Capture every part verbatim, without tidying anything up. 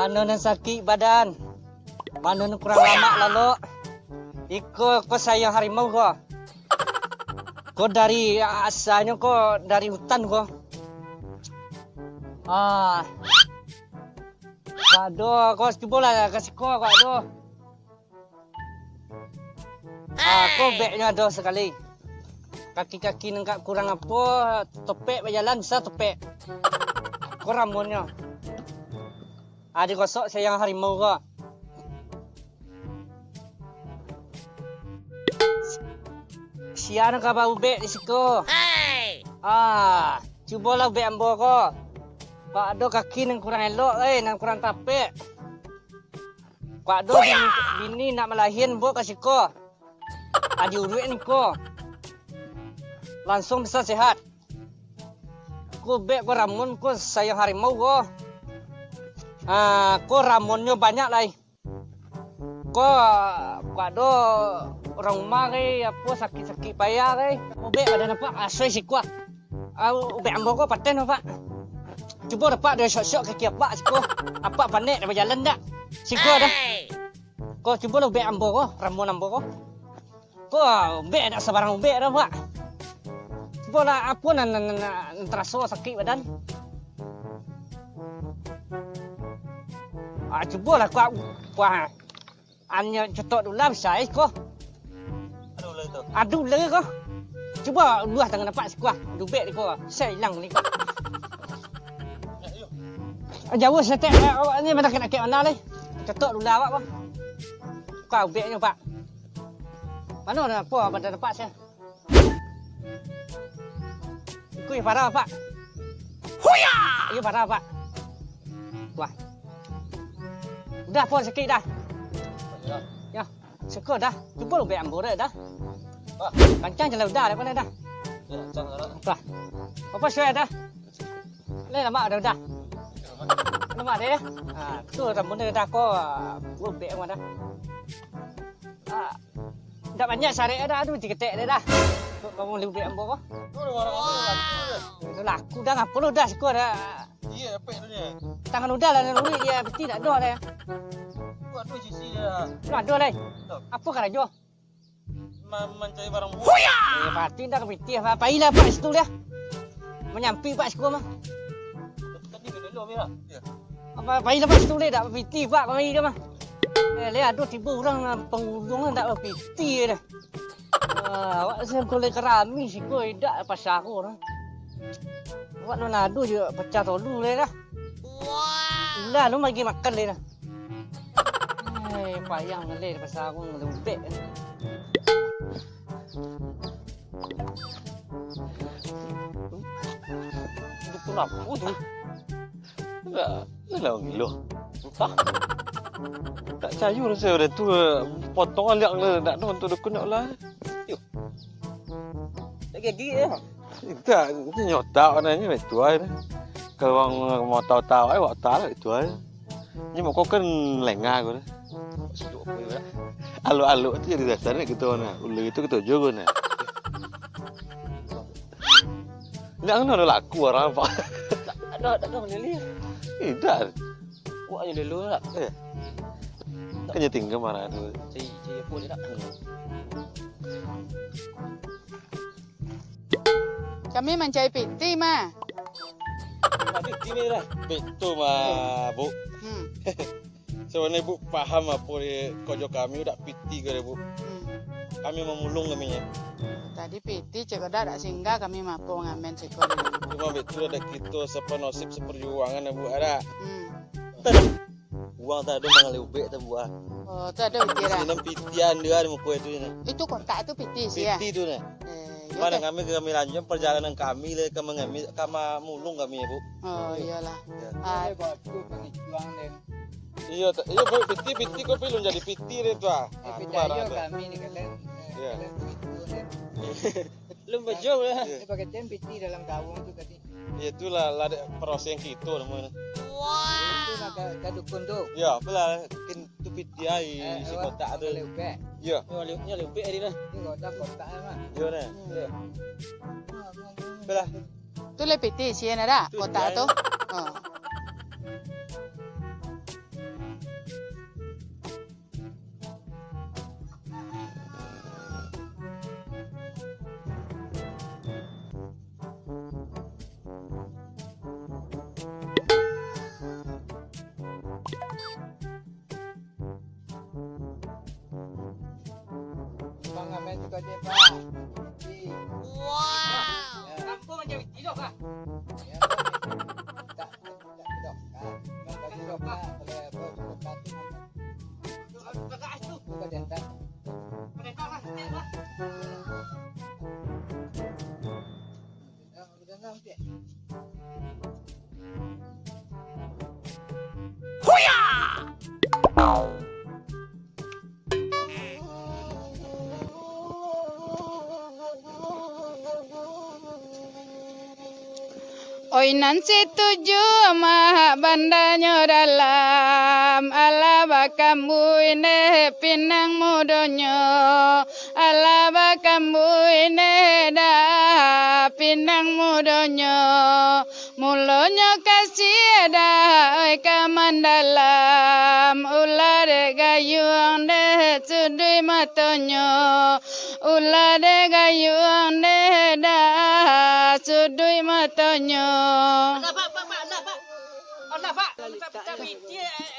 Mano nan sakik badan, mano nan kurang lamak lalok. Iko ko sayang harimau ko. Ko dari asanyo ko dari hutan ko. Ah. Kado ko cubolah ka siko kado. Ah, ko beknyo ado sakali. Kaki-kaki nan kak kurang apo, topek bajalan bisa topek. Ko ramonnyo. Ah, digosok sayang harimau ko. Sia nan ka baubek di siko. Ah, cubolah ubek ambo ko. Kok ado kaki nan kurang elok, eh, nan kurang tapek. Kok ado bini, bini nak malahian, ambo ka siko. Adi uruik niko. Langsung bisa sehat. Ko bek ko ramun ko sayang harimau ko. Ah, ko ramunnyo banyak lai. Ko, ko ado urang rumah kai, apo sakik-sakik payah kai. Ko bek badan apak, asoi siko. Au, bek ambo ko paten apak. Cubo dapak dia syok-syok kaki apak siko. Apak panek dah bajalan dak? Siko dah. Ko cubo lah ubek ambo ko, ramun ambo ko. Ko ubek dak sabarang ubek dah, Pak. Cubo lah apo nan, nan, nan, nan taraso sakik badan. Ah, cubo lah kuat, kuat. Anyo cotok dulu lah bisa eh ko. Aduh lah itu. Aduh lah ko. Cubo luah tangan apak siko ah. Dubek di ko. Bisa hilang ni ko. Jauah setek, eh, awak ni mana kena kek mana leh. Ketok dulu awak, Bang. Kau ubeknyo, Pak. Mano nak apo badan Pak saya? Ikut parah, Pak. Huya! Iyo parah, Pak. Wah. Udah pun sakit dah. Ya. Ya. Syukur dah. Cubo ubek ambo dah. Kancang jalan udah dah, dah. Wah. Apa suai dah? Lai lamak dah udah. Lamak deh. Ha, tu rambut dia dah ko. Ubek mah dah. Ha, dak banyak sarek dah, aduh, diketek dia dah. Kok kamu lebih ambo ko? Tu laku dah, ngapa lu dah siko dah? Iya, apa itu dia? Tangan udah lah, nurut dia, peti dak ada dah. Buat tu sisi dia. Dak ada lah. Apa karajo? Ma-, mancari barang bukti. Eh, pati ndak ka pitih, apa? Pailah, Pak, situ dah. Manyampi, Pak, siko mah. Tadi ka dulu, Mira. Apa, pailah, Pak, situ dah, ndak pitih, Pak, kamari dah mah. Eh, lihat, aduh, tibo urang, ah, pangulung ndak pitih dah. Ah, awak sen kolek karami siko, idak pasar ko dah. Awak nan ado je pacah tolu leh dah. Ulah lu magi makan leh dah. Eh, payah ngaleh pasar ko ngalubek. Dukun apo tu? Lah, lah, lah, ngiluh. Entah. Tak cayu rasa dah tu, potong aliak le, nak tu untuk dukun nak lah. Yo. Tak gigi ya. Tidak, itu nyotak warnanya itu aja. Kalau orang mau tahu-tahu, eh, awak tahu lah itu aja. Ni mau kau kan lengah kau dah. Aluk-aluk tu jadi dasarnya gitu nah. Ulu itu ketujuh kau nah. Ndak ngono laku orang, Pak. Tak ada, tak ada menilai. Tidak. Buat aja dulu lah. Eh. Kan dia tinggal marah tu. Cari, cari apa dia nak. Kami mancari piti, mah. Piti ni lah. Betul, mah, Bu. Hmm. Sabananyo Ibu paham apo di kojo kami, dak piti ko deh, Bu. Hmm. Kami mamulung kami nyo. Tadi piti cek dak, dak singgah kami mapo ngamen siko deh. Cuma betul ado kito sapanasib saparjuangan, Bu, ado. Hmm. Uang tak ado mangalih ubek tak buah. Oh, tak ado pikiran. Sini pitian dia di muko itu ni. Itu kotak tu piti sih ya? Piti tu ni. Eh, iya. Mana deh. Kami, kami lanjut perjalanan kami le ka mangami, ka mamulung kami, Bu. Oh, iyalah. Ya. Ah. Boleh buat tu pengicuang deh. Iyo, ta-, iyo, Bu, piti, piti ko pilun jadi piti deh tu ah. Eh, ah, tu picayo barang tu. Kami ni kalian, eh, iya. Kalian begitu deh. Lun bejauh lah. Iya. Dia pakai tem piti dalam karung tu tadi. Iya, itulah lah dek peroseng kito namonyo. Itu nak ka, ka dukun tu. Ya, apalah, kin tu piti ai, eh, isi awak kotak tu. Boleh ubek. Iya. Ni boleh, ni boleh ubek tadi lah. Ni kotak, kotak mah. Iya, nah. Hmm. Iya. Apalah. Tu lah piti, sian ada kotak tu. Oh. Itu kau dia, Pak. Di. Wow. Ya. Kampung macam itu, Pak. Ya, Pak. Tak, tak, tak, tak. Bagi dok, Pak. Kalau apa, Pak, tu. Itu, itu, itu. Itu kau dia, Pak. Mereka lah, mereka. Oi nan setuju, mahak bandanyo dalam, alah bakambuih neh pinang mudonyo. Alah bakambuih neh dah pinang mudonyo. Mulonyo kasiah dah, oi ka mandalam. Ulah dek gayuang deh suduik matonyo. Ulah deh gayuang deh dah suduik matonyo. Alah, Pak, Pak, Pak, alah, Pak. Alah, Pak. Tapi, tapi, eh, eh, eh,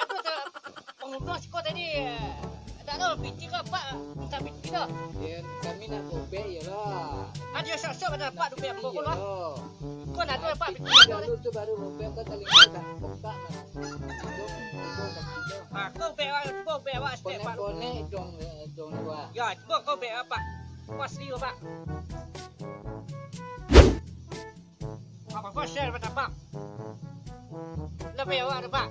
apa tu? Pangurus ko tadi, eh, dak ado piti ko, Pak, mintak piti tu. Ya, kami nak gobek, iyolah. Ah, dio sok-sok ado, Pak, duit ambo ko lah. Iyolah. Ko nak ado, Pak, piti tu. Lalu tu baru gobek, ko talingo tak kompak, Mas. Hidung, hidung, hidung. Ah, ko gobek awak, ko gobek awak step, Pak. Konek-konek hidung, eh, hidung luar. Ya, cubo ko gobek awak, Pak. Ko asli ko, Pak. Apa kau share pada bang? Lebih awak ada bang.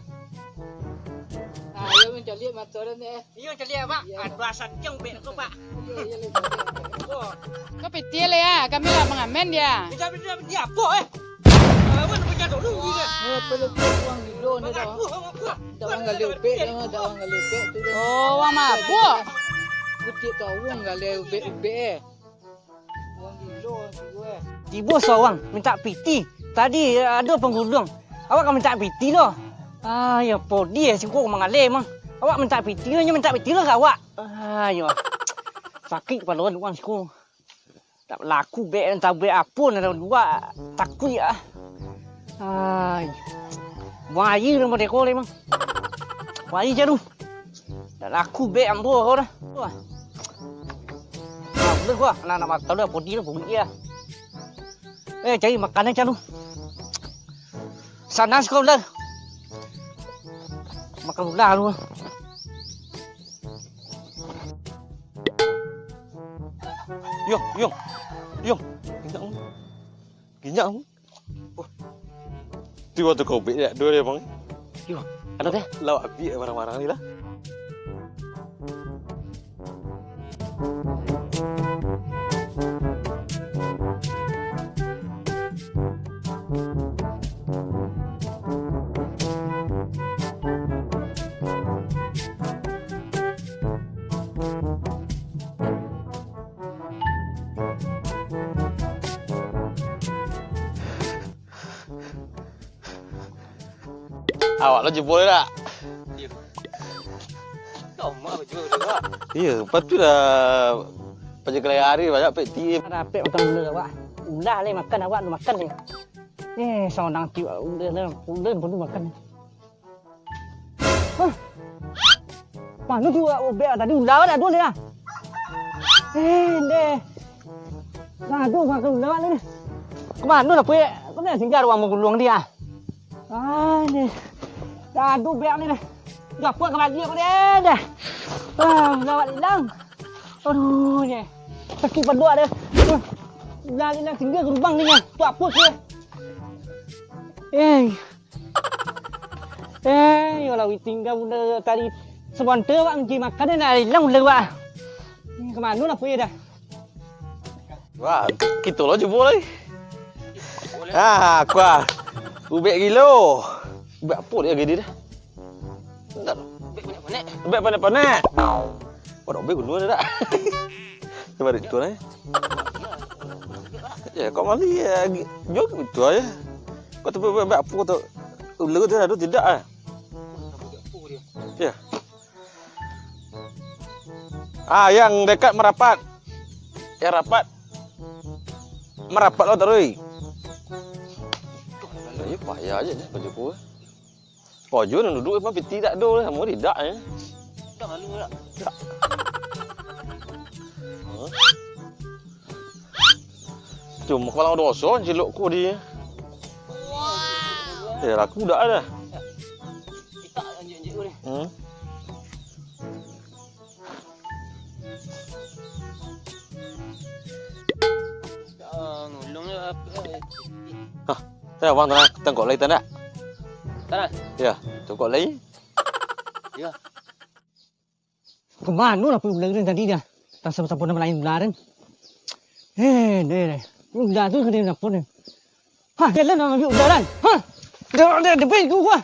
Ah, iyo mancaliak mato den, eh. Iyo mancaliak, Pak. Iyo. Aduh, asal tiang ubek aku, Pak. Iyo, iyo, iyo. Oh. Kau piti le ya, kami lah mangamen dia. Dia, dia, dia apa, eh? Lawan punya dulu, dia. Eh, perlu uang dulu ni dah. Aku, aku. Dak urang gali ubek, dak urang gali ubek tu dah. Oh, urang mabuk. Kutiak tu urang gali ubek-ubek, eh. Tibo surang mintak piti. Tadi ado pangurus. Awak ka mintak piti lo. Ah, yo podi siko mangaleh mah. Awak mintak piti, nyo mintak piti lo ka awak. Ah, yo. Sakik kapalo urang siko. Tak laku bek, entah bek apo nan luak, takuik ah. Ai. Buang aia dalam deko le mah. Buang aia je tu. Dak laku bek ambo ko dah. Wah. Ah, boleh gua. Anak-anak matau dah, podi dah, podi dah. Eh, cari makanan calo. Sana siko ular. Makan ular lu. Yo, yo. Yo. Ginjak lu. Ginjak. Wah. Tibo tu kau bek dak dua dia, Bang. Yo, ado teh. Lawak apiak barang-barang ni lah. Awak lah jebol dak? Iyo. Lamo baju tu, Pak. Iyo, lepas tu dah panjang kelai hari banyak pek ti. Dapek makan ular awak. Ular le makan awak tu makan le. Eh, sonang ti ular le, ular pun makan. Hah? Mano tu ubek tadi ular dak ado leh ah. Eh, deh. Dak ado makan ular leh. Ka mano lah puek? Kena singgah ruang baguluang dia. Ah, deh. Dak ado ubek leh deh. Dak puek ka bagi aku deh, deh. Ah, ular ilang. Aduh, deh. Sakik paduak deh. Ah, ular ilang singgah ka lubang dia. Tu apo tu? Eh. Eh, yo lah, witing ka bundo tadi. Sabanta awak mancari makan, nak ilang bundo awak. Eh, ka mano lah puye dah? Wah, kito lo jebol lai. Ah, kuah. Ubek gilo. Ubek apo dia gede dah? Bentar. Ubek panek-panek. Ubek panek-panek. Waduh, ubek gunung dah. Coba di tu lah. Ya, kau mali ya, jok itu aja. Kau tu buat apa tu? Ular tu ada tidak ah? Ya. Ah, yang dekat merapat. Yang rapat. Merapat lo terus. Ayo payah aja ni baju ku. Pojo nan duduk mah piti dak ado lah, samo tidak eh. Dah lalu dak? Dak. Cuma kalau doso cilok ku di. Eh, laku dak ada. Hmm. Hah, teh abang tanah tengkok lai tanah. Tanah. Ya, tengkok lai. Ya. Ka mano lah pai ular tadi dah? Tang sapo-sapo nan malain ular kan? Eh, deh, deh. Ular tu kena dapur ni. Hah, jalan nak ambil ular kan? Hah? Dah, dah, dah, dah, dah, dah.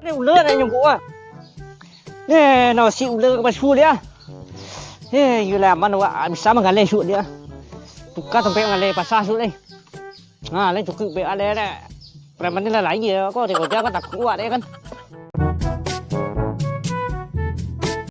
Ni ular nak nyungkuk ah. Eh, nasi ular ka pasu dia. Eh, iyolah aman awak bisa manggaleh suok dia. Tukar sampai manggaleh pasar suok ni. Ha, lai cukuik baik alai dek. Preman ni lah lai ya, kau tengok dia, kau takut awak dek kan.